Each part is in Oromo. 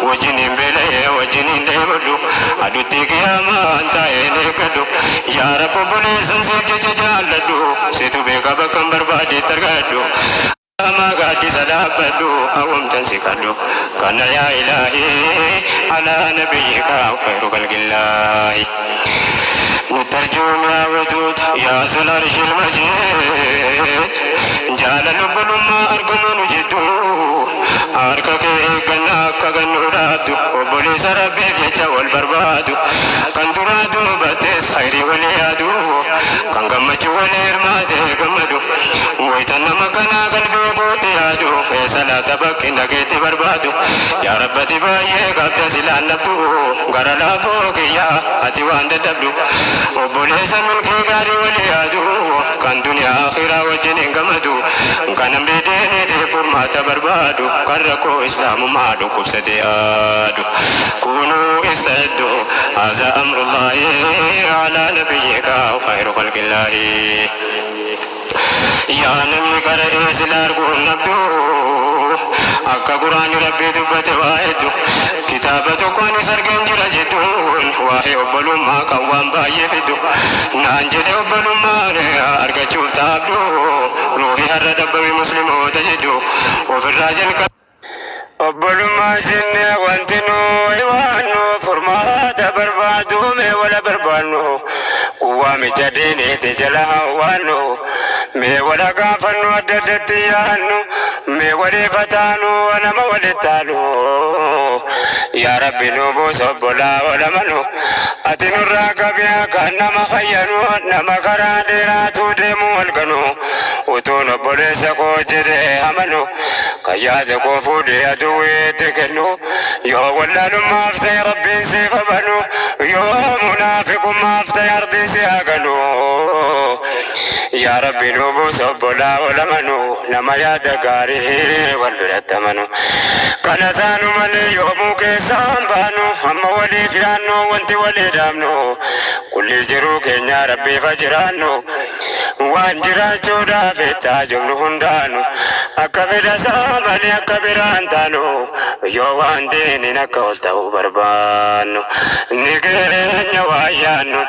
Wajjiniin beela'ee wajjiniin dheebodhu, adutti qiyaamaan taa'een eeggadhu. Yaa Rabbi, obboleessan siif jecha jaalladhu, situ beeka bakkan barbaadetti argadhu. Ama gaaddisa dhaabbadhu, hawwamtan si kadhu kana. Yaa ilaahii, alaa nabiyyika khayru khalqillaahi. نترجم يا ودود يا ذو العرش المجيد. Jaalala obbolummaa argamu nu jidduu, harka kee eeggannaa akka gannuu dhaabdu. Obboleessa Rabbiif jecha wal barbaadu, kan duraa duubattes khayrii walii yaadu, kan gammachuu walii hirmaate gammadu. Wayita nama kanaa qalbii kootti yaadu, eessa laata bakki nageetti barbaadu? Yaa Rabbati, baay'ee qabda silaan dhabdu, gara laafoo kiyyaa ati waan dadhabdu. Obboleessa milkii gaarii walii yaadu, kan duniyaa akhiraa wajjin hin gammadu, kan namni deemite furmaata barbaadu, kan rakkoo islaamummaa dhukkubsate yaadu. Kunuu istaddu هذا أمر الله على نبيك خير خلق الله. Yaa namni qara'ee sila arguun dhabdu, akka Quraanni Rabbii dubbate waa hedduu, kitaaba tokkoon is argeen jira jedhuun, waa'ee obbolummaa kan waan baay'ee fiddu naan jedhe. Obbolummaan argachuuf taabdu, ruuhii har'a dhabbame musliimoota jedhu ofirraa jalqabe. Obbolummaa jennee wanti nuyi waannu, furmaata barbaadu mee wala barbaannu. Waamicha diiniiti jala hawwaannu, mee wala gaafannu, adda addatti yaannu, mee waliifataanu, nama walittaanu. Yaa Rabbi, nu buusa obbolaa walamanu. Ati nurraa qabiyaa kan nama fayyanu, nama karaa dheeraatu deemu walganu. Utuun obboleessa koo jedhee amanu, kan yaada koo fuudhee aduweetti kennu, yoo wallaalummaaf ta'e Rabbiin siif amanu, yoo munaafiqummaaf ta'e ardiin si haganu. Yaa Rabbi, nu buusa obbolaa walamanu, nama yaada gaarii wal biratti amanu. Kana taanu malee yoomuu keessaan baanu. Amma waliif yaannu, wanti walii dhaabnu kulli jiruu keenya Rabbiifa jiraannu, waan jiraachuudhaaf itti ajobnu hundaanu, akka fedha isaa malee akka biraan taanu. Yoo waan diiniin akka ol ta'uu barbaannu, ni keenya waa yaannu,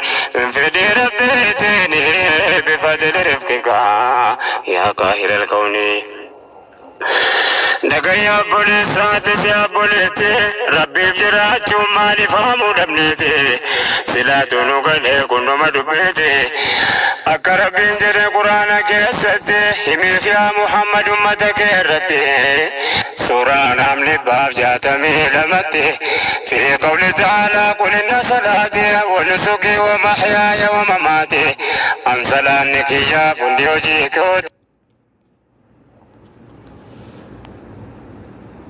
fedhii Rabbiitiin بفضل رفقك يا قاهر الكون. Dhagaya obboleessaati, si obboleetti, Rabbiif jiraachuun maaliif haamuu dhabneeti? Silaatu nu galee kunnuma dubbeeti. Akka Rabbiin jedhe Quraana keessatti, himiif yaa Muhammad ummata kee irratti, suuraa namni 162tti, في قوله تعالى: قل إن صلاتي ونسكي ومحياي ومماتي. An salaanni kiyyaa fundi hojii kooti.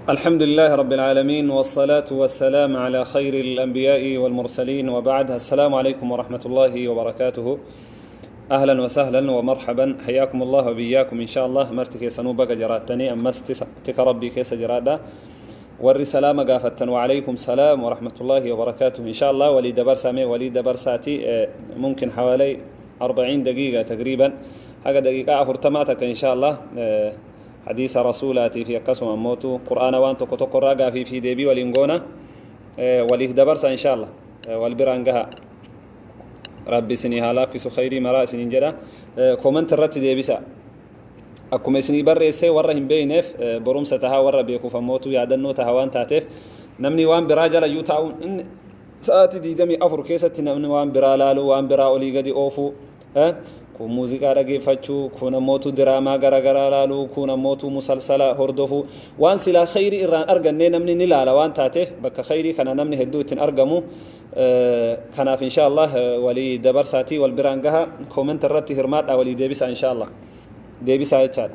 الحمد لله رب العالمين، والصلاة والسلام على خير الأنبياء والمرسلين، وبعد، السلام عليكم ورحمة الله وبركاته. أهلا وسهلا ومرحبا، حياكم الله وبياكم إن شاء الله. Marti keessanuu baga jiraattanii ammas tika Rabbii keessa jiraadha. Warri salaama gaafattan, وعليكم السلام ورحمة الله وبركاته. إن شاء الله walii dabarsaa mee, walii dabarsaati. ممكن حوالي 40 دقيقة تقريبا، haga daqiiqaa 40 takka إن شاء الله hadiisa rasuulaatii fi akkasuma ammootu Qur'aana waan tokko tokko irraa gaafii fi deebii waliin goona. Waliif dabarsa إن شاء الله, wal biraan gaha. Rabbi isinii haa laaffisu, khayrii maraa isiniin jedha. Comment irratti deebisa. Akkuma isinii barreessee, warra hin beeyneef barumsa tahaa, warra beekuuf ammootu yaadannoo taha. Waan taateef namni waan biraa jala iyyuu taa'uun inni sa'aatii 24 keessatti namni waan biraa laaluu, waan biraa olii gadi oofuu, kun muuziqaa dhageeffachuu, kun ammootu diraamaa garaagaraa laaluu, kun ammootu musalsala hordofuu, waan silaa khayrii irraan argannee namni ni laala. Waan taateef bakka khayrii kana namni hedduu ittiin argamu. Kanaaf إن شاء الله walii dabarsaatii wal biraan gaha. Comment irratti hirmaadhaa, walii deebisa إن شاء الله, deebisaa jechaadha.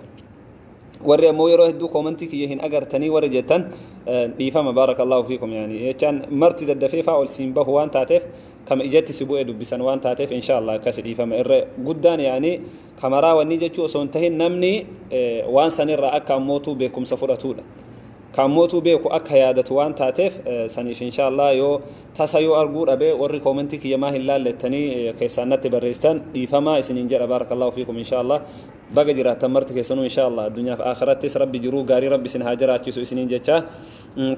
Warri ammoo yeroo hedduu koomentii kiyya hin agartanii warri jettan, dhiifama, بارك الله فيكم. يعني jechaan marti daddafee faa ol siin bahu waan taateef, kama ijatti si bu'e dubbisan waan taateef, إن شاء الله akkasi dhiifama. Irra guddaan يعني kamaraa wanni jechuu osoo hin tahin, namni waan sanirraa akka ammootuu beekumsa fudhatudha, ka ammootuu beeku akka yaadatu waan taateef saniif إن شاء الله yoo tasa yoo arguu dhabe, warri koomentii kiyya maa hin laallettanii keessaan natti barreessitan, dhiifamaa isiniin jedha. بارك الله فيكم إن شاء الله. Baga jiraattan marti keessanuu, insha Allah. Addunyaaf akhirattis Rabbi jiruu gaarii Rabbi isin haa jiraachisu isiniin jecha.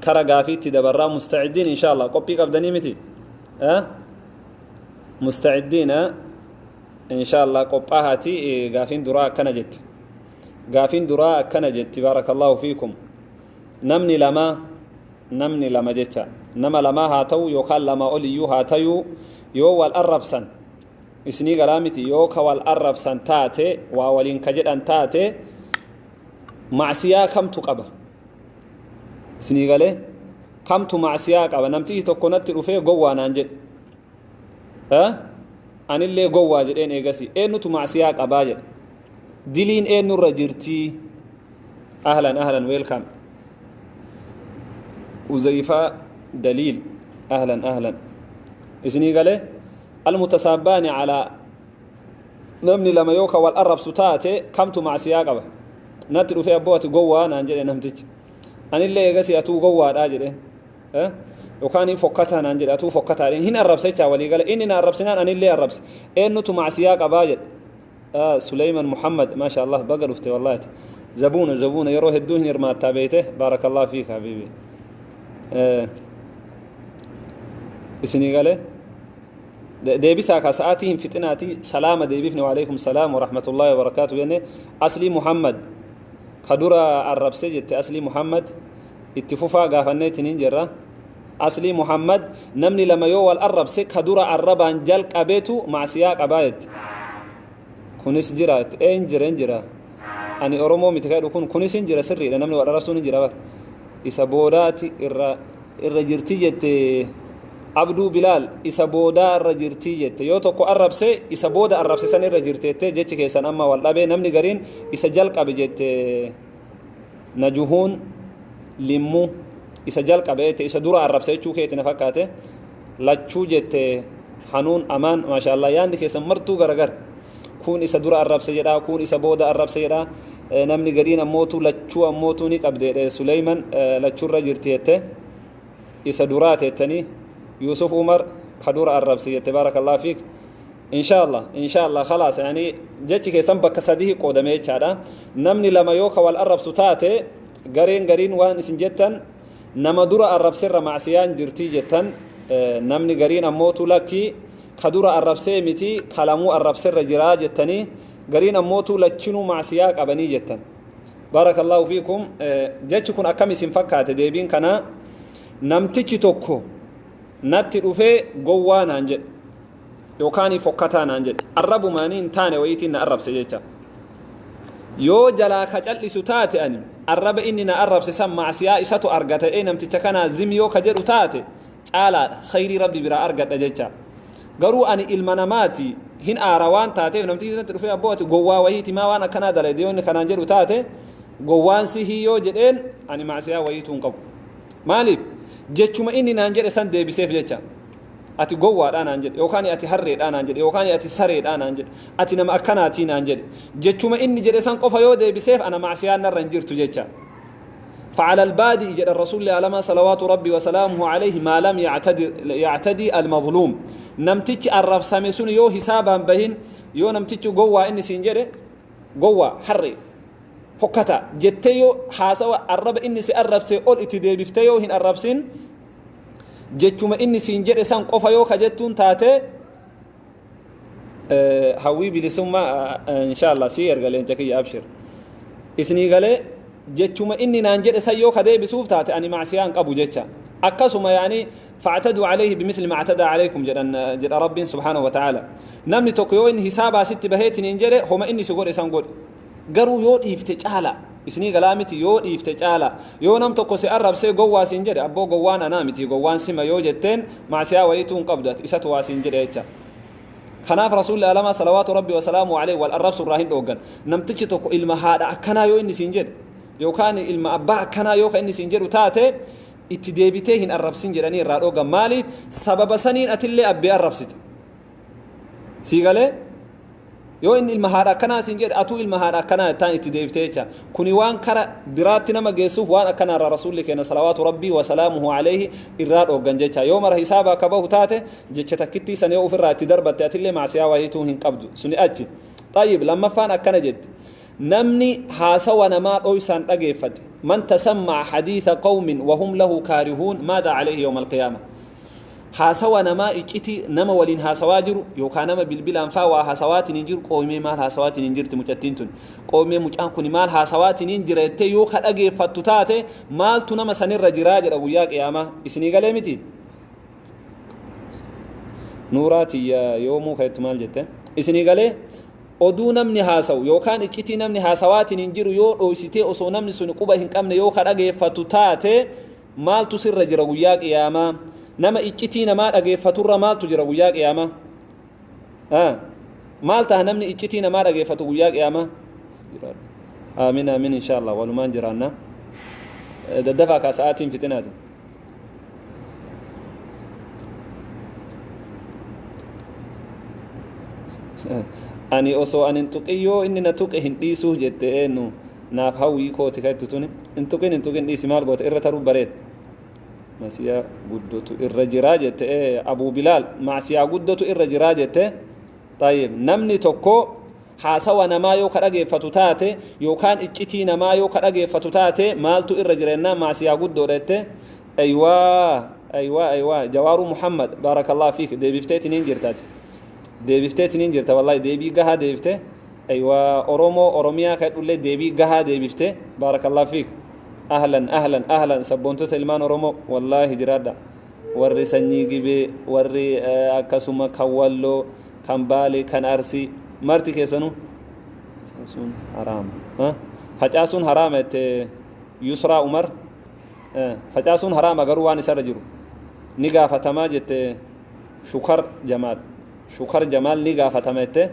Kara gaafiitti dabarraa. Mustaciddiin, insha Allah, qophii qabdanii miti? Mustaciddiina, insha Allah, qophaahaati. Gaafiin duraa akkana jetti, gaafiin duraa akkana jetti: barakallahu fiikum, namni lama, namni lama jecha, nama lamaa haa ta'u yookaan lama oliyyuu haa ta'uu, yoo wal arrabsan, isinii galaa miti? Yoo ka wal arrabsan taate, waa waliin ka jedhan taate, macsiyaa kamtu qaba? Isinii galee? Kamtu macsiyaa qaba? Namtichi tokko natti dhufee gowwaa naan jedhe, anillee gowwaa jedheen. Eegasi eenyutu macsiyaa qabaa jedhe? Diliin eenyurra jirtii? Ahlan, ahlan, welcome Uzayfaa Daliil, ahlan, ahlan. Isinii galee? Almutasaabaani calaa, namni lama yoo ka wal arrabsu taate, kamtu macsiyaa qaba? Natti dhufee "Abboo, ati gowwaa" naan jedhe namtichi. Anillee eegasi "Atuu gowwaadhaa" jedheen, yookaan "Fokkataa" naan jedhe, "Atuu fokkataa" hin arrabsa jechaa. Walii gala inni na arrabsinaan anillee arrabse, eenyutu macsiyaa qabaa jedhe? Suleyman Muhammad, maasha Allah, baga dhufte. Wallahi zabuuna zabuuna, yeroo hedduu hin hirmaattaa beeyte. Baarakallahu fiika habiibi. Isinii galee? Deebisaa ka sa'aatii hin fixinaati. Salaama deebifne, waalaikum salaam warahmatullahi wabarakaatu jenne. Aslii Muhammad, ka dura arrabse jette Aslii Muhammad. Itti fufaa, gaafanneetiin hin jirra. Aslii Muhammad, namni lama yoo wal arrabse, ka dura arrabaan jalqabeetu macsiyaa qabaa jette. Kunis jira, ee, hin jira, hin jira. Ani Oromoo miti kadhu kun, kunis hin jira, sirriidha. Namni wal arrabsuun hin jira bar. Isa boodaati irra jirti jette. Abduu Bilaal, isa boodaa irra jirtii jette. Yoo tokko arrabse, isa booda arrabse san irra jirti jette. Jechi keessan amma wal dhabee. Namni gariin isa jalqabe jette. Najuhuun Limmuu, isa jalqabe jette. Isa dura arrabse jechuu keeti na fakkaate. Lachuu jette Hanuun Amaan. Maashaallah, yaadni keessan martuu garagar. Kun isa dura arrabse jedha, kun isa booda arrabse jedha. Namni gariin ammootu lachuu ammootu ni qabdeedhe. Suleyman, lachuurra jirti jette. Isa duraa teettanii. Yusuf Umar, ka dura arrabse jette. Baarakallahu fiik. Inshallah, inshallah, khalaas, yani jechi keessan bakka sadii qoodame jechaadha. Namni lama yoo ka wal arrabsu taate, gareen gariin waan isin jettan, nama dura arrabserra macsiyaan jirtii jettan. Namni gariin ammootu lakkii, ka dura arrabsee miti, kalamuu arrabserra jiraa jettanii. Gariin ammootu lachinuu macsiyaa qabanii jettan. Baarakallahu fiikum. Jechi kun akkam isin fakkaate? Deebiin kana, namtichi tokko natti dhufee gowwaa naan jedhe yookaan fokkataa naan jedhe, arrabumaanii hin taane wayiitiin na arrabse jecha. Yoo jalaa ka cal'isu taate, ani arraba inni na arrabse san macsiyaa isatu argata ee namticha kanaa zim yoo ka jedhu taate, caalaadha, khayrii Rabbi biraa argadha jecha. Garuu ani ilma namaati, hin aara waan taateef, namtichi natti dhufee "Abboo, ati gowwaa wayiiti, maa waan akkanaa dalagde" yoo inni kanaan jedhu taate, gowwaan sihii yoo jedheen, ani macsiyaa wayiituu hin qabu. Maaliif? Jechuma inni naan jedhe san deebiseef jecha. Ati gowwaadhaa naan jedhe, yookaan ati harreedhaa naan jedhe, yookaan ati sareedhaa naan jedhe, ati nama akkanaatii naan jedhe, jechuma inni jedhe san qofa yoo deebiseef, ana macsiyaan narra hin jirtu jecha. فعلى البادئ جد الرسول على صلوات ربي وسلامه عليه ما لم يعتدي, يعتدي المظلوم. Namtichi arrabsame sun yoo hisaabaan bahin, yoo namtichi gowwaa inni siin jedhe, gowwaa, harree, fokkata jettee, yoo haasawa arraba inni si arrabse ol itti deebiftee yoo hin arrabsin, jechuma inni siin jedhe san qofa yoo ka jettuun taate. Hawwii Bilisummaa, inshallah si erga, leenca kiyya, abshir. Isinii galee? Jechuma inni naan jedhe san yoo ka deebisuuf taate, ani macsiyaa hin qabu jecha. Akkasuma yaani فاعتدوا عليه بمثل ما اعتدى عليكم jedhan, jedha Rabbiin subhaanahu wa ta'ala. Namni tokko yoo inni hisaabaa sitti baheetiin hin jedhe, homa inni si godhe san godhe. Garuu yoo dhiifte caala. Isinii galaa miti? Yoo dhiifte caala. Yoo nam tokko si arrabsee gowwaa siin jedhe, "Abboo, gowwaan anaa miti, gowwaan sima" yoo jetteen, macsiyaa wayiituu hin qabdu, ati isatu waa siin jedhe jecha. Kanaaf Rasuulli alamaa salawaatu Rabbi wasalaamu alayhi wal arrabsu irraa hin dhooggan. Namtichi tokko ilma haadha akkanaa yoo inni siin jedhe, yookaan ilma abbaa akkanaa yoo ka inni siin jedhu taate, itti deebitee hin arrabsin jedhanii irraa dhooggan. Maaliif? Sababa saniin atillee abbee arrabsita. Sii galee? Yoo inni ilma haadha akkanaa siin jedhe, atuu ilma haadha akkanaa jettaan itti deebitee jecha. Kuni waan kara biraatti nama geessuuf, waan akkanaa irraa Rasuulli keenya salawaatu Rabbii wasalaamuhu alayhi irraa dhooggan jecha. Yoo mara hisaabaa akka bahu taate, jecha takkittii san yoo ofirraa itti darbatte, atillee macsiyaa wayiituu hin qabdu. Suni achi. Xayyib, lammaffaan akkana jetti. Namni haasawa namaa dhoysaan dhageeffate, man tasamma'a hadiitha qawmin wahum lahu kaarihuun, maadaa calayhi yawma alqiyaama? Haasawa namaa, iccitii nama waliin haasawaa jiru yookaan nama bilbilaan faa waa haasawaatiin hin jiru, qoomee maal haasawaatiin hin jirti mucattiin tun, qoomee mucaan kun maal haasawaatiin hin jira jettee yoo ka dhageeffattu taate, maaltu nama sanirra jiraa jedha guyyaa qiyaamaa? Isinii galee miti? Nuuraa tiyya yoomuu ka'ettu maal jette? Isinii galee? Oduu namni haasawu yookaan iccitii namni haasawaatiin hin jiru yoo dhoysitee osoo namni sun quba hin qabne yoo ka dhageeffattu taate, maaltu sirra jira guyyaa qiyaamaa? Nama iccitii namaa dhageeffaturra maaltu jira guyyaa qiyaamaa? Maal taha namni iccitii namaa dhageeffatu guyyaa qiyaamaa? Aamin, aamin, insha Allah walumaan jiraanna. Daddafaa kaa, sa'aatiin fixinaati. Ani osoo ani hin tuqin yoo inni na tuqe hin dhiisuu jette. Eenyu naaf hawwii kooti ka ittu tuni? Hin tuqin, hin tuqin, dhiisi. Maal goota? Irra taruu bareeda. Masiyaa guddotu irra jiraa jette Abuu Bilaal. Macsiyaa guddotu irra jiraa jette. Tayyib, namni tokko haasawa namaa yoo ka dhageeffatu taate yookaan iccitii namaa yoo ka dhageeffatu taate, maaltu irra jira jennaan, macsiyaa guddoodha jette. Aywaa, aywaa, aywaa, Jawaaruu Muhammad, baarakallahu fiik. Deebifteetiniin jirtaati, deebifteetiniin jirta. Wallahi deebii gahaa deebifte. Aywaa, Oromoo Oromiyaa kadhullee deebii gahaa deebifte. Baarakallahu fiik. Ahlan, ahlan, ahlan, sabboontota ilmaan Oromoo, wallaahi jiraadha. Warri sanyii Gibee, warri akkasuma kan Walloo, kan Baalee, kan Arsii, marti keessanuu. Facaasuun haraama, facaasuun haraama jette Yusraa Umar. Facaasuun haraama, garuu waan isarra jiru ni gaafatamaa jette Shukar Jamaal. Shukar Jamaal ni gaafatama jette.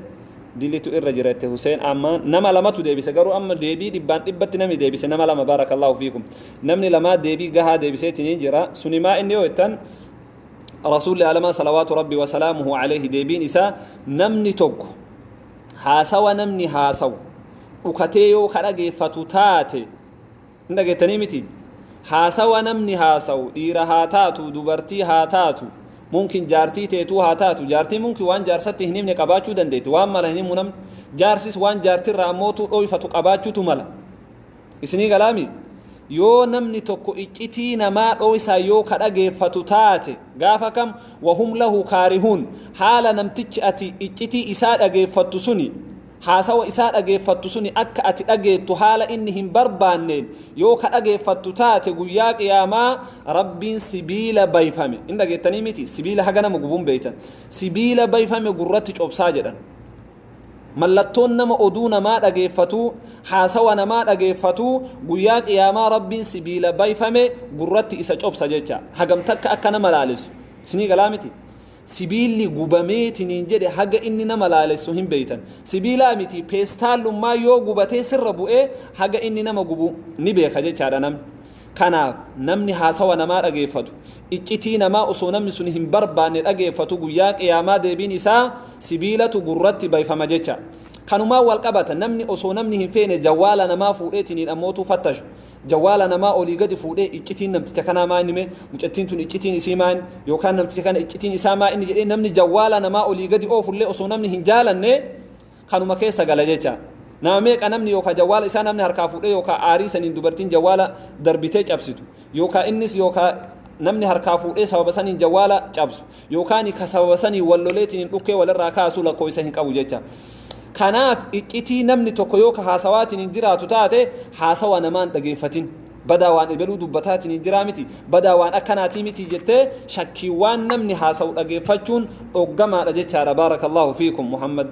Dilitu irra jira jette Huseen. Amma nama lamatu deebise, garuu amma deebii dhibbaan dhibbatti namni deebise nama lama. Baarakallaahu fiikum. Namni lamaa deebii gahaa deebiseetiin jira. Sunimaa inni yoo jettan, Rasuulli alamaa salawaatu rabbi wasalaamuhu alayhi deebiin isaa, namni tokko haasawa namni haasawu dhukatee yoo ka dhageeffatu taate, hin dhageettanii miti? Haasawa namni haasawu, dhiira haa taatu, dubartii haa taatu, mumkin jaartii teetuu haa taatu. Jaartii mumkin waan jaarsatti hin himne qabaachuu dandeetti, waan mala hin himu namni. Jaarsis waan jaartirraa ammootu dhoyfatu qabaachuutu mala. Isinii galaami? Yoo namni tokko iccitii namaa dhoysaa yoo ka dhageeffatu taate, gaafa kam? Wahum lahu kaarihuun, haala namtichi ati iccitii isaa dhageeffattu suni, haasawa isaa dhageeffattu suni, akka ati dhageettu haala inni hin barbaanneen yoo ka dhageeffattu taate, guyyaa qiyaamaa Rabbiin sibiila bayfame, hin dhageettanii miti? Sibiila haga nama gubuun beeytan, sibiila bayfame gurratti cobsaa jedhan. Mallattoon nama oduu namaa dhageeffatu, haasawa namaa dhageeffatu, guyyaa qiyaamaa Rabbiin sibiila bayfame gurratti isa cobsa jecha. Hagam takka akka nama laalisu isinii galaa miti? Sibiilli gubameetiniin jedhe haga inni nama laalessu hin beeytan. Sibiilaa miti, peestaallummaa yoo gubatee sirra bu'ee haga inni nama gubu ni beeka jechaadha namni. Kanaaf namni haasawa namaa dhageeffatu, iccitii namaa osoo namni sun hin barbaanne dhageeffatu, guyyaa qiyaamaa deebiin isaa sibiilatu gurratti bayfama jecha. Kanumaan wal qabata, namni osoo namni hin feene jawwaala namaa fuudheetiniin ammootuu fattashu, jawwaala namaa olii gadi fuudhee iccitiin namticha kanaa maa inni, mee mucattiin tun iccitiin isii maa inni, yookaan namticha kana iccitiin isaa maa inni jedhee namni jawwaala namaa olii gadi oofullee osoo namni hin jaalanne kanuma keessa gala jecha. Nama meeqa namni yookaan jawwaala isaa namni harkaa fuudhee, yookaan aarii saniin dubartiin jawwaala darbitee cabsitu, yookaan innis, yookaan namni harkaa fuudhee sababa saniin jawwaala cabsu, yookaan ka sababa saniin walloleetiin dhukkee walirraa kaasu lakkoofsa hin qabu jecha. Kanaaf iccitii namni tokko yoo ka haasawaatiin hin jiraatu taate, haasawa namaan dhageeffatin. Badaa waan ebeluu dubbataatiin hin jiraa miti, badaa waan akkanaatii miti jettee shakkiiwwan namni haasawu dhageeffachuun dhoggamaadha jechaadha. Baarakallahu fiikum. Muhammad,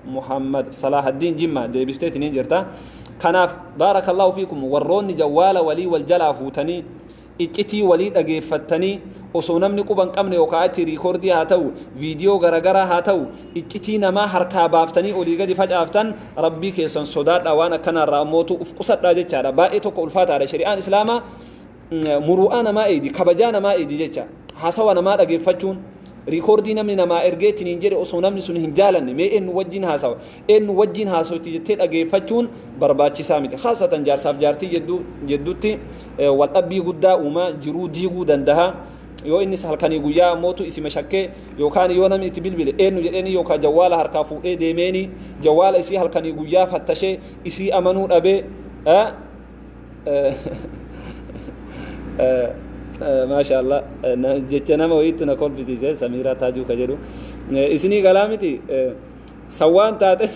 Muhammad Salahaddiin Jimma, deebifteetiin hin jirta. Kanaaf baarakallahu fiikum, warroonni jawwaala walii wal jalaa fuutanii iccitii walii dhageeffattanii osoo namni quba hin qabne, yookaan achi riikoordii haa ta'u, viidiyoo garagaraa haa ta'u, iccitii namaa harkaa baaftanii olii gadi facaaftan, Rabbii keessan sodaadha. Waan akkanaarraa ammootu uf qusadhaa jechaadha. Baay'ee tokko ulfaataadha. Shari'aan Islaamaa muru'aa namaa eedi, kabajaa namaa eedi jecha. Haasawa namaa dhageeffachuun, riikoordii namni namaa ergeetiniin jedhe osoo namni sun hin jaalanne, mee eenyu wajjin haasawa, eenyu wajjin haasawti jettee dhageeffachuun barbaachisaa miti. Haasatan jaarsaaf jaartii jedduutti waldhabbii guddaa uumaa, jiruu diiguu danda'a. Yoo innis halkanii guyyaa ammootu isima shakkee, yookaan yoo namni itti bilbile eenyu jedheeni, yookaan jawwaala harkaa fuudhee deemeeni jawwaala isii halkanii guyyaa fattashee isii amanuu dhabee. Maasha Allah, jecha nama wayiitti na kolfisiise. Samiiraa Taajuu ka jedhu isinii galaa miti. Sawwaan taate,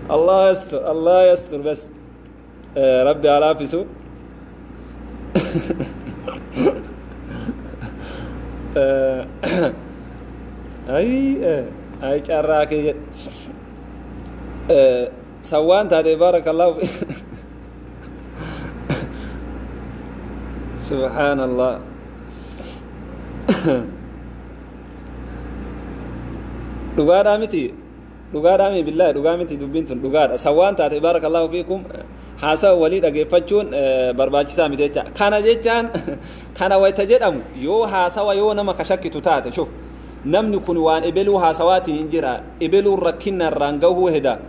Allah yastur, Allah yastur, bas Rabbi haa laaffisu. Ay ay, carraa kee jedhe. Sawwaan taate, barakallahu, subhaanallah. Dhugaadhaa miti? Dhugaadhaa mi? Billaahi, dhugaa miti? Dubbiin tun dhugaadha. Sawwaan taate, barakallahu fiikum. Haasawa walii dhageeffachuun barbaachisaa miti jecha kana jechaan. Kana wayta jedhamu, yoo haasawa yoo nama ka shakkitu taate, shuf, namni kun waan ebeluu haasawaatiin hin jira, ebeluun rakkinna irraan gahuu heda,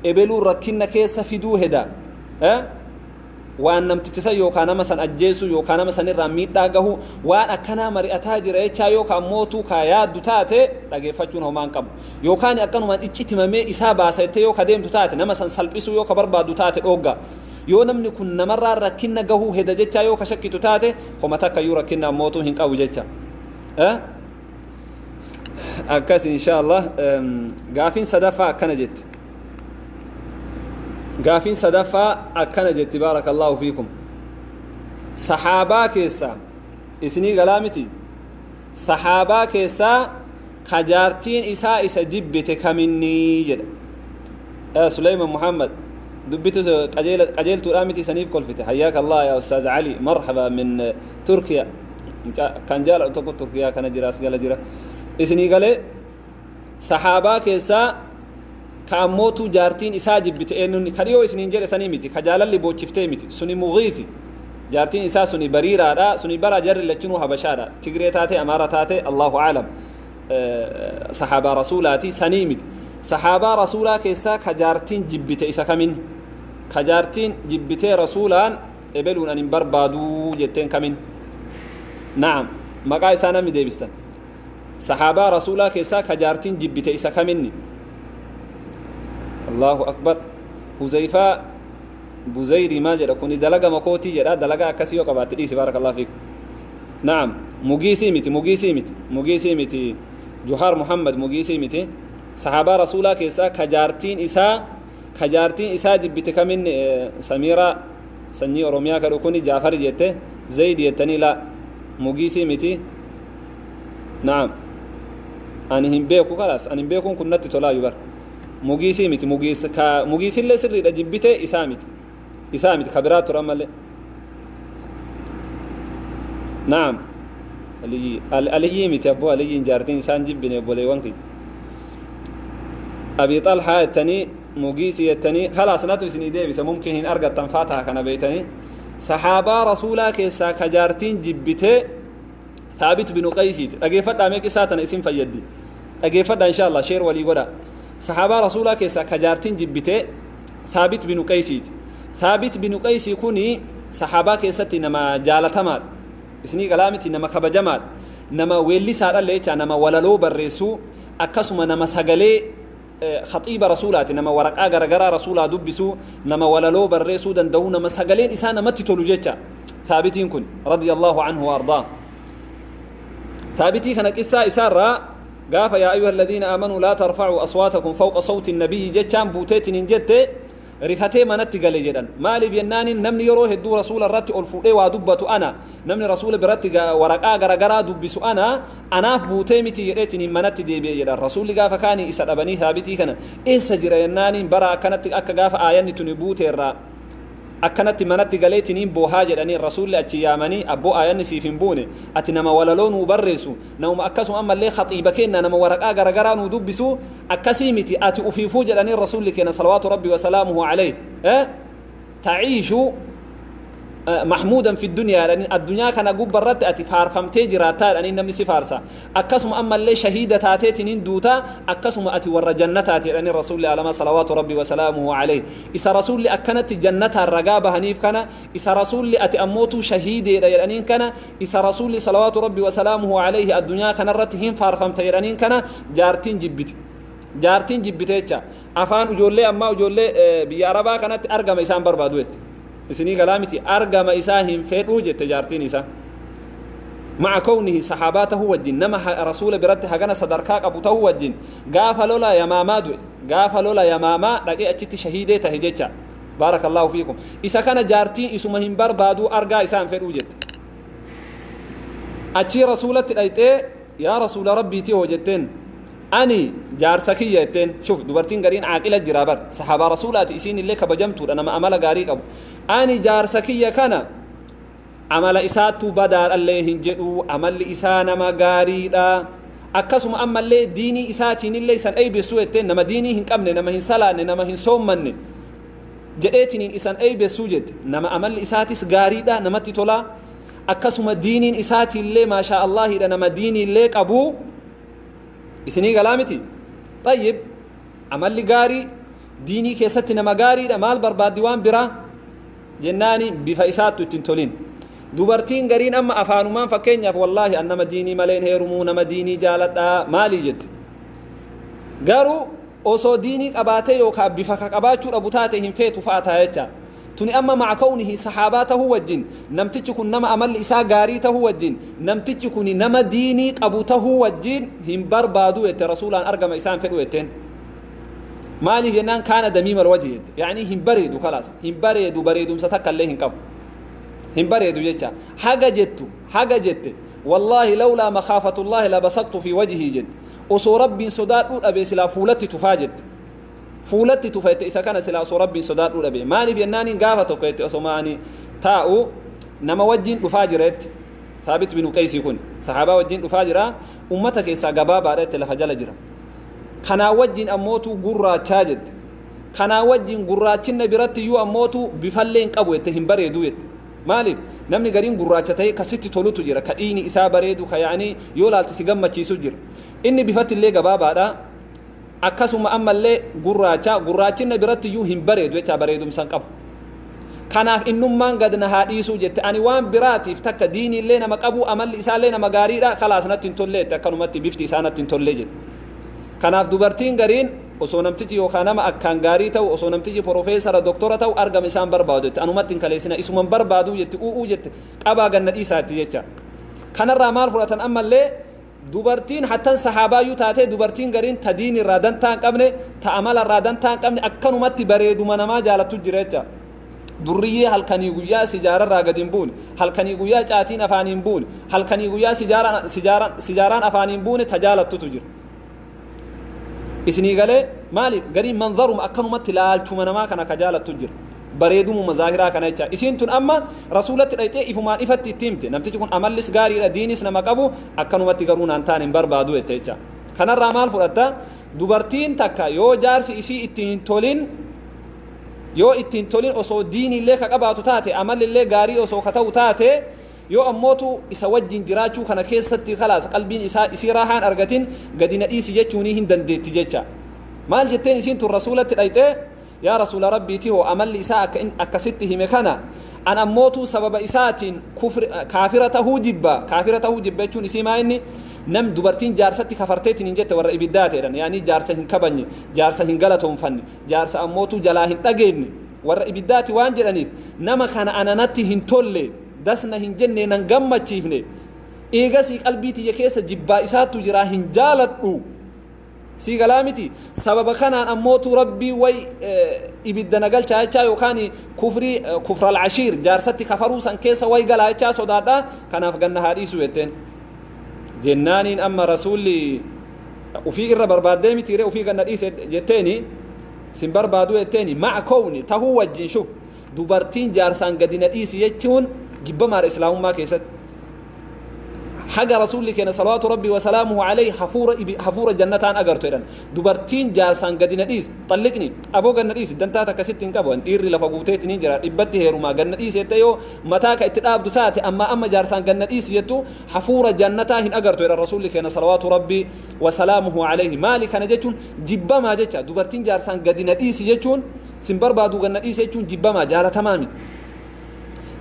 ebeluun rakkinna keessa fiduu heda, waan namticha san yookaan nama san ajjeesuu yookaan nama sanirraa miidhaa gahuu, waan akkanaa mari'ataa jira jechaa, yookaan mootuu kaa yaaddu taate, dhageeffachuun homaan qabu. Yookaan akkanumaan iccitimamee isaa baasa jettee yoo ka deemtu taate, nama san salphisuu yoo ka barbaaddu taate, dhoogga. Yoo namni kun namarraa rakkinna gahuu heda jechaa yoo ka shakkitu taate, homa takka iyyuu rakkinna ammootuu hin qabu jecha. Akkas, insha Allah. Gaafiin sadaffaa akkana jetti. Gaafiin sadaffaa akkana jetti, barakallahu fiikum. Sahaabaa keessaa, isinii galaa miti, sahaabaa keessaa ka jaartiin isaa isa jibbite kaminnii jedha. Suleyman Muhammad, dubbitu qajeeltuudha miti? Saniif kolfite. Hayyaaka Allah ya Ustaaz Ali, marhaba min Turkiya. Kan jaaladhu tokko Turkiyaa kana jira, as jala jira. Isinii galee? Sahaabaa keessaa ka ammootuu jaartiin isaa jibbite eenyunni? Ka dhiyoo isiniin jedhe sanii miti, ka jaalalli boochiftee miti. Suni Mugiisi, jaartiin isaa suni Bariiraadha. Suni bara jarri lachinuu Habashaadha, Tigree taate, Amaara taate, Allahu aalam. Sahaabaa Rasuulaati sanii miti. Sahaabaa Rasuulaa keessaa ka jaartiin jibbite isa kamin? Ka jaartiin jibbitee Rasuulaan ebeluun ani hin barbaaduu jetteen kamin? Na'am, maqaa isaa namni deebistan. Sahaabaa Rasuulaa keessaa ka jaartiin jibbite isa kaminni? Allahu akbar. Huzayfaa Buzayrii maal jedha kuni? Dalaga makootii jedha. Dalagaa akkasii yoo qabaatte dhiisi, barakallahu fiikum. Na'am, Mugiisii miti, Mugiisii miti, Mugiisii miti. Juhaar Muhammad, Mugiisii miti. Sahaabaa Rasuulaa keessaa ka jaartiin isaa jibbite kamin? Samiiraa Sanyii Oromiyaa kadhu kuni Jaafari jette, Zayid jettanii. Laa, Mugiisii miti. Na'am, ani hin beeku. Kalaas, ani hin beekuun kun natti tolaayu bar. Mugiisii miti. Mugiis ka Mugiisillee sirriidha. Jibbite isaa miti, isaa miti, ka biraa turan malee. Na'am, Aliyyi, Aliyyii miti abboo. Aliyyiin jaartiin isaan jibbine, obboleewwan kiyya. Abi Xalhaa jettanii, Mugiisii jettanii. Kalaas, natu isinii deebisa. Mumkin hin argattan faataha kana beeytanii. Sahaabaa Rasuulaa keessaa ka jaartiin jibbitee Thaabit binu Qaysiiti. Dhageeffadhaa mee, qisaa tana isin fayyaddi. Dhageeffadhaa, insha Allah. Share walii godha. Sahaabaa Rasuulaa keessaa ka jaartiin jibbitee Thaabit binu Qaysiiti. Thaabit binu Qaysii kuni sahaabaa keessatti nama jaalatamaadha. Isinii galaa miti? Nama kabajamaadha, nama weellisaadha jecha, nama walaloo barreessuu, akkasuma nama sagalee khaxiiba Rasuulaati, nama waraqaa garagaraa Rasuulaa dubbisuu, nama walaloo barreessuu danda'u, nama sagaleen isaa namatti tolu jecha Thaabitiin kun, radiyallahu anhu wa ardaa. Thaabitii kana qissaa isaarraa, gaafa "yaa ayyuha alladhiina aamanuu laa tarfacuu aswaatakum fawqa sawti nabiyyi" jechaan buuteetiin hin jette, rifatee manatti gale jedhan. Maaliif jennaaniin, namni yeroo hedduu Rasuula irratti ol fuudhee waa dubbatu ana, namni Rasuula biratti waraqaa garagaraa dubbisu ana, anaaf buutee miti jedheetiin manatti deebi'e jedhan. Rasuulli gaafa kaanii isa dhabanii, Thaabitii kana eessa jira jennaaniin, bara akkanatti akka gaafa aayanni tuni buuteerraa akkanatti manatti galeetiniin boohaa jedhanii. Rasuulli achi yaamanii, "Abboo, aayanni siif hin buune, ati nama walaloo nuu barreessu, namuma akkasuma ammallee khaxiiba kenna, nama waraqaa garagaraa nuu dubbisu akkasii miti ati ufiifuu" jedhanii. Rasuulli keenya, salawaatu Rabbi wasalaamuhu alayh, taciishu Mahmuudan fi dunyaa jedhaniin, addunyaa kana gubbarratti ati faarfamtee jiraataa jedhaniin, namni si faarsa. Akkasuma ammallee shahiida taateetiniin duutaa, akkasuma ati warra jannataati jedhaniin Rasuulli alamaa salawaatu Rabbi wasalaamuhu alayhi. Isa Rasuulli akkanatti jannataan ragaa bahaniif kana, isa Rasuulli ati ammootuu shahiideedha jedhaniin kana, isa Rasuulli salawaatu Rabbi wasalaamuhu alayhi addunyaa kanarratti hin faarfamta jedhaniin kana, jaartiin jibbite. Jaartiin jibbite jecha afaan ijoollee ammaa, ijoollee biyya Arabaa kanatti argama isaan barbaadu jette. Isinii galaa miti? Argama isaa hin fedhuu jette jaartiin isaa. Maca kawnihi saxaabaa tahuu wajjin, nama Rasuula biratti hagana sadarkaa qabu tahuu wajjin, gaafa lola Yamaamaa du'e, gaafa lola Yamaamaa dhaqee achitti shahiidee tahe jecha. Baarakallaahu fiikum. Isa kana jaartiin isuma hin barbaaduu, argaa isaa hin fedhuu jette. Achii Rasuulatti dhayxee, "Yaa Rasuula Rabbiitii hoo," jetteen, "ani jaarsa kiyya," jetteen. Shuf, dubartiin gariin caaqila jira bar. Saxaabaa Rasuulaati, isiin illee kabajamtuudha, nama amala gaarii qabu. "Ani jaarsa kiyya kana amala isaattuu badaadhallee hin jedhu, amalli isaa nama gaariidha, akkasuma ammallee diinii isaatiin illee isan eeybessu," jetteen. "Nama diinii hin qabne, nama hin salaanne, nama hin soommanne jedheetiniin isan eeybessuu," jette. "Nama amalli isaatis gaariidha, namatti tolaa, akkasuma diiniin isaatiillee maashaa Allahiidha, nama diiniillee qabu." Isinii galaa miti? Xayyib, amalli gaarii, diinii keessatti nama gaariidha, maal barbaaddi waan biraa jennaani, bifa isaattu ittiin tolin. Dubartiin gariin amma afaanumaan, fakkeenyaaf, "Wallaahi an nama diinii maleen heerumuu, nama diinii jaaladhaa," maalii jette. Garuu osoo diinii qabaatee yookaan bifa ka qabaachuu dhabu taate hin feetu fa'a ta'a jecha. Tuni amma maca kawnihi saxaabaa tahuu wajjin, namtichi kun nama amalli isaa gaarii tahuu wajjin, namtichi kun nama diinii qabu tahuu wajjin, hin barbaadu jette Rasuulaan, argama isaan fedhu jetteen. Maaliif jennaan, kaana damiimal wajhi jette. Yaani hin bareedu, kalaas hin bareedu, bareedumsa takka illee hin qabu, hin bareedu jecha. Haga jettu haga jette, "Wallaahi lawlaa makhaafatullaahi labasaqtu fi wajhii," jette. "Osoo Rabbiin sodaadhuu dhabe silaa fuulatti tufaa," jette. Fuulatti tufa jette isa kana silaa osoo Rabbiin sodaadhuu dhabe. Maaliif jennaaniin, gaafa tokko jette, osoo ani taa'u nama wajjin dhufaa jira jette. Saabit binu Qeysii kun sahaabaa wajjin dhufaa jira. Ummata keessaa gabaabaadha jette, lafa jala jira. Kanaa wajjin ammootu gurraachaa jette. Kanaa wajjin gurraachinna biratti iyyuu ammootu bifallee hin qabu jette, hin bareedu jette. Maaliif, namni gariin gurraacha ta'e kasitti tolutu jira, ka dhiini isaa bareedu, ka yaa'anii yoo laalte si gammachiisu jira. Inni bifatti illee gabaabaadha, akkasuma ammallee gurraacha. Gurraachinna biratti iyyuu hin bareedu jecha, bareedumsa hin qabu. Kanaaf innummaan gad na haa dhiisuu jette. Ani waan biraatiif takka diiniillee nama qabu, amalli isaallee nama gaariidha, kalaas natti hin tollee jette. Akkanumatti bifti isaa natti hin tollee jette. Kanaaf dubartiin gariin osoo namtichi yookaan nama akkaan gaarii ta'u, osoo namtichi profeesara, doktora ta'u, argama isaan barbaadu jette. Anumatti hin kaleessina, isuman barbaaduu jette. U'uu jette, qabaa ganna dhiisaatti jecha. Kanarraa maal fudhatan? Ammallee dubartiin hattan sahaabaayyuu taatee, dubartiin gariin ta diin irraa dantaa hin qabne, ta amala irraa dantaa hin qabne, akkanumatti bareeduma namaa jaalattu jira jecha. Durriyyee halkanii guyyaa sijaararraa gadi hin buune, halkanii guyyaa caatiin afaanii hin buune, halkanii guyyaa sijaaraan afaanii hin buune ta jaalattutu jira. Isinii galee? Maaliif, gariin manzaruma, akkanumatti laalchuma namaa kana ka jaalattu jira, bareedumuma zaahiraa kana jecha. Isiin tun amma Rasuulatti dhayxee ifumaan ifatti itti himte. Namtichi kun amallis gaariidha, diinis nama qabu, akkanumatti garuu naan taane, hin barbaadu jette jecha. Kanarraa maal fudhatta? Dubartiin takka yoo jaarsi isii itti hin tolin, yoo itti hin tolin, osoo diiniillee ka qabaatu taate, amallillee gaarii osoo ka ta'u taate, yoo ammootu isa wajjin jiraachuu kana keessatti kalaas qalbiin isaa isii raahaan argatin, gadi na dhiisi jechuunii hin dandeetti jecha. Maal jetteen isiin tun Rasuulatti dhayxee, "Yaa Rasuula Rabbiiti hoo, amalli isaa akka akkasitti hime kana, an ammootuu sababa isaatiin kaafira tahuu jibba." Kaafira tahuu jibba jechuun isii maa inni nam dubartiin jaarsatti kafarteetiin hin jette warra ibiddaa ta'edhan. Yaanii jaarsa hin kabajne, jaarsa hin galatoonfanne, jaarsa ammootuu jalaa hin dhageenye warra ibiddaati waan jedhaniif, nama kana ananatti hin tolle, dasna hin jenne, nan gammachiifne. Eegasii qalbii tiyya keessa jibbaa isaattu jira, hin jaaladhu. Sii galaa miti? Sababa kanaan ammootu Rabbii way ibidda na galchaa jechaa, yookaan kufrii kufral ashiir, jaarsatti kafaruu san keessa way galaa jechaa sodaadha. Kanaaf ganna haa dhiisu jetteen. Jennaaniin amma Rasuulli ufii irra barbaaddee mitiire, ufii ganna dhiise jetteeni, sin barbaadu jetteeni. Ma'a kowni tahuu wajjin, shuf, dubartiin jaarsaan gadi na dhiisi jechuun jibbamaadha Islaamummaa keessatti. Haga rasuulli keenya salawaatu rabbii wasalaamuhu alayhi hafuura jannataan agartu jedhan. Dubartiin jaarsaan gadi na dhiisi, xalliqni aboo ganna dhiisi, dantaa takkasitti hin qabu, dhiirri lafa guuteetti ni jira, dhibbatti heerumaa ganna dhiisi jettee yoo mataa ka itti dhaabdu taate, amma amma jaarsaan ganna dhiisi jettu, hafuura jannataa hin agartu jedhan rasuulli keenya salawaatu rabbii wasalaamuhu alayhi. Maali kana jechuun? Jibbamaa jecha. Dubartiin jaarsaan gadi na dhiisi jechuun, sin barbaadu ganna dhiisi jechuun, jibbamaa, jaalatamaa miti.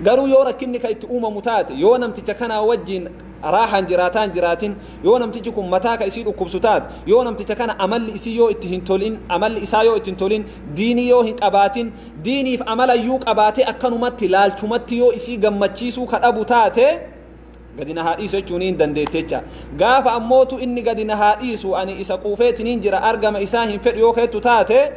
Garuu yoo rakkinni ka itti uumamu taate, yoo namticha kanaa wajjiin raaxaan jiraataan jiraatin, yoo namtichi kun mataa ka isii dhukkubsu taate, yoo namticha kana amalli isii yoo itti hin tolin, amalli isaa yoo itti hin tolin, diinii yoo hin qabaatin, diiniif amala iyyuu qabaatee akkanumatti laalchumatti yoo isii gammachiisuu ka dhabu taate, gadi na haa dhiisu jechuun hin dandeette jecha. Gaafa ammootu inni gadi na haa dhiisu, ani isa quufeetiniin jira, argama isaa hin fedhu yoo keettu taate,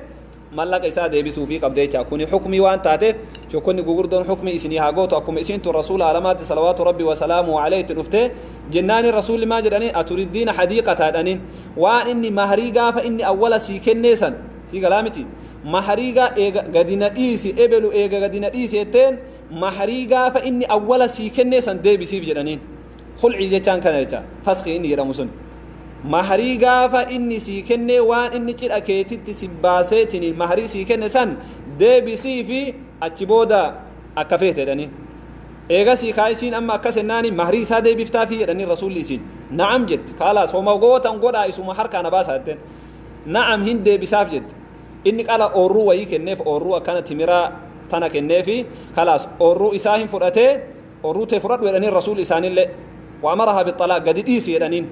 mallaqa isaa deebisuufii qabde jecha. Kuni xukmii waan taateef, shokkonni gugurdoon xukmii isinii haa gootu. Akkuma isiin tun rasuula alamaatti salawaatu rabbi wasalaamu alayhi itti dhufte jennaani, rasuulli maa jedhanii? Aturiddiina hadiiqata jedhaniin. Waan inni maharii gaafa inni awwala sii kennee san sii galaa miti. Maharii gaa eega gadi na dhiisi, ebelu eega gadi na dhiisi jetteen, maharii gaafa inni awwala sii kennee san deebisiif jedhaniin. Khulcii jechaan kana jecha. Faskii inni jedhamu sun maharii gaafa inni sii kennee, waan inni cidha keetitti si baaseetiniin maharii sii kenne san deebisii fi achi booda akka feete jedhanii. Eegasii kaa isiin amma akkas jennaani, maharii isaa deebiftaafi jedhanii. Rasuulli isiin na'am jetti. Kaalaas homa gootan godhaa, isuma harkaa na baasaa jetteen. Na'am, hin deebisaaf jette. Inni qala oorruu wayii kenneef, oorruu akkana timiraa tana kenneefi, kalaas oorruu isaa hin fudhatee. Oorruu tee fudhadhu jedhaniin rasuulli isaanillee. Wa amarahaa bixalaaq, gadi dhiisi jedhaniin.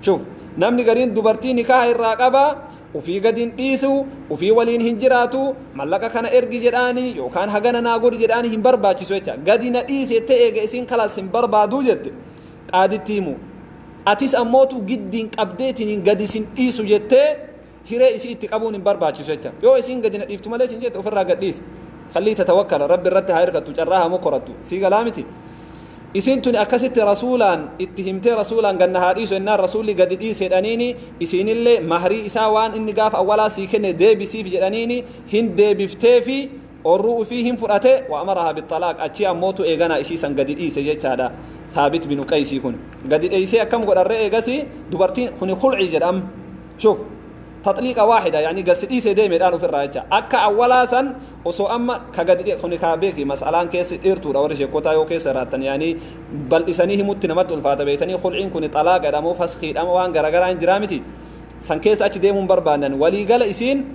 Shuf, namni gariin dubartii nikaha irraa qaba, ufii gadi hin dhiisu, ufii waliin hin jiraatu, mallaqa kana ergi jedhaani yookaan hagana naa godhi jedhaani hin barbaachisu jecha. Gadi na dhiisi jettee, eega isiin kalaas hin barbaaduu jette, qaaditti himu. Atis ammootu giddiin qabdeetiin gadi sin dhiisu jettee hiree isii itti qabuun hin barbaachisu jecha. Yoo isiin gadi na dhiiftu malee sin jette, ofirraa gad dhiisi. Khallii tatawakkala, rabbi irratti haa hirkattu, carraa haa mokorattu. Sii galaa miti? Isiin tuni akkasitti rasuulaan itti himtee, rasuulaan ganna haa dhiisu jennaan, rasuulli gadi dhiise jedhaniini. Isiinillee mahrii isaa waan inni gaafa awwalaa sii kenne deebisiif jedhaniini, hin deebifteefi, oorruu ufii hin fudhate. Wa amarahaa bixalaaq, achii ammootu eeganaa ishii san gadi dhiise jechaadha. Thaabit binu Qaysii kun gadi dheeysee akkam godharre? Eegasi dubartiin kuni khulcii jedham. Shuf, taxliiqa waaxida, yani gasi dhiisee deemeedhaan ofirraa jecha. Akka awwalaa san osoo amma ka gadi kuni kaa beeki, mas'alaan keessi dheertuudha. Warri sheekotaa yoo keessa raattan, yani bal'isanii himutti namatti ulfaata beeytanii. Khulciin kuni xalaaqa jedhamoo faskiidhama, waan garagaraa hin jiraa miti, san keessa achi deemuun barbaannan. Waliigala isiin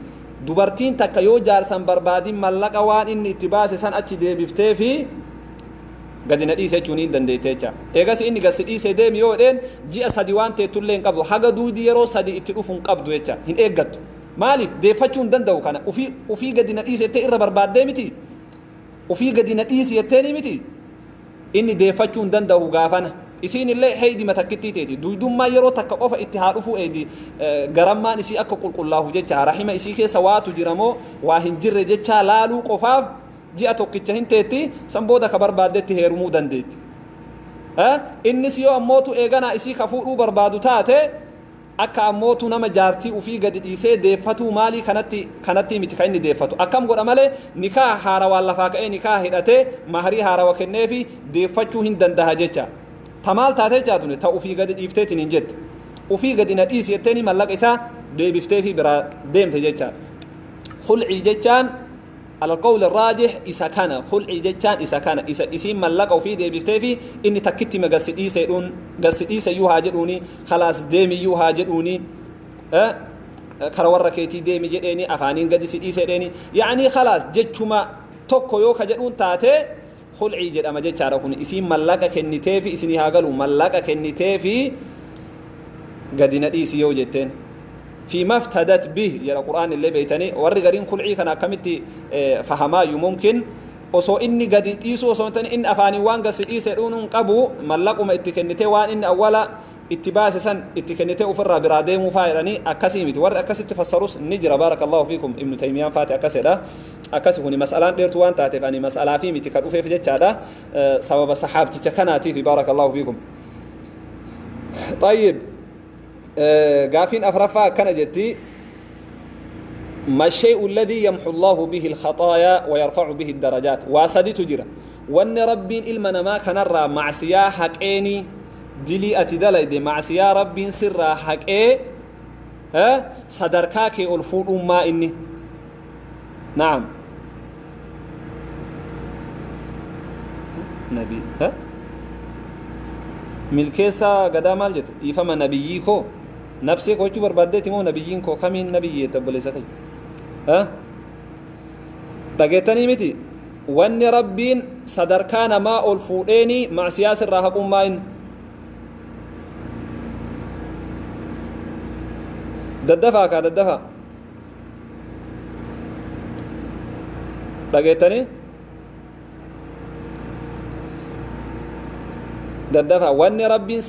dubartiin takka yoo jaarsan barbaadin, mallaqa waan inni itti baase san achi deebiftee fi gadi na dhiise jechuun hin dandeette jecha. Eegas inni gasi dhiisee deemi yoo jedheen, ji'a 3 waan teettullee hin qabdu, haga duudi yeroo 3 itti dhufu hin qabdu jecha, hin eeggattu. Maaliif? Deeffachuu hin danda'u. Kana ufii ufii gadi na dhiise jettee irra barbaaddee miti, ufii gadi na dhiisi jetteeni miti. Inni deeffachuu hin danda'u. Gaafana isiin illee heeydima takkittii teeti, duydummaa yeroo takka qofa itti haa dhufuu eeydi, garammaan isii akka qulqullaahu jecha, rahima isii keessa waatu jira moo waa hin jirre jecha laaluu qofaaf ji'a tokkicha hin teetti. San booda ka barbaaddetti heerumuu dandeetti. Innis yoo ammootu eeganaa isii ka fuudhuu barbaadu taate, akka ammootu nama jaartii ufii gadi dhiisee deeffatuu maalii kanatti miti. Ka inni deeffatu akkam godha malee, nikaa haarawaan lafaa ka'ee nikaa hidhatee maharii haarawa kenneefi deeffachuu hin dandaha jecha. Ta maal taate jechaa tuni? Ta ufii gadi dhiifteetiin hin jette, ufii gadi na dhiisi jetteeni mallaqa isaa deebifteefi biraa deemte jecha. Khulcii jechaan alqawl raajih isa kana. Khulcii jechaan isa kana, isa isiin mallaqa ufii deebifteefi inni takkitti ma gasi dhiiseedhuun, gasi dhiiseyyuu haa jedhuuni, khalaas deemiyyuu haa jedhuuni, kara warra keetii deemi jedheeni, afaaniin gadi si dhiiseedheeni, yaanii khalaas jechuma tokko yoo ka jedhuun taate, khulcii jedhama jechaadha. Kun isiin mallaqa kenniteefi, isinii haa galu, mallaqa kenniteefi gadi na dhiisi yoo jetteen, fi maftadat bih jedha qur'aan illee beeytanii. Warri gariin khulcii kana akkamitti fahamaayu? Mumkin osoo inni gadi dhiisuu osoo hin ta'in, inni afaaniin waan gasi dhiise dhuun qabu, mallaquma itti kennitee, waan inni awwala itti baase san itti kennitee ofirraa biraa deemuu faa jedhanii. Akkasii miti, warri akkasitti fassarus ni jira. Baarakallahu fiikum, Ibnu Taymiyaan faati akkasidha. Akkasi kuni mas'alaan dheertuu waan taateef, ani mas'alaa fi miti ka dhufeef jechaadha, sababa sahaabticha kanaatiif. Baarakallahu fiikum. طيب، gaafiin afraffaa akkana jetti: ما الشيء الذي يمحو الله به الخطايا ويرفع به الدرجات؟ Waa saditu jira. Wanni rabbiin ilma namaa kanarraa macsiyaa haqeeni Dilii ati dalayde macsiyaa Rabbiin sirraa haqee sadarkaa kee ol fuudhummaa inni. Naam. Nabi milkeessaa gadaa maal jette? Dhiifama, nabiyyii koo nabsee koo jechuu barbaaddeeti moo nabiyyiin koo kamiin nabiyyi jette, obboleessa kiyya? Dhageettanii miti? Wanni Rabbiin sadarkaa namaa ol fuudheeni macsiyaa sirraa haqummaa inni. Daddafaa kaa, daddafaa. Dhageettanii? Daddafaa. Wanni Rabbiin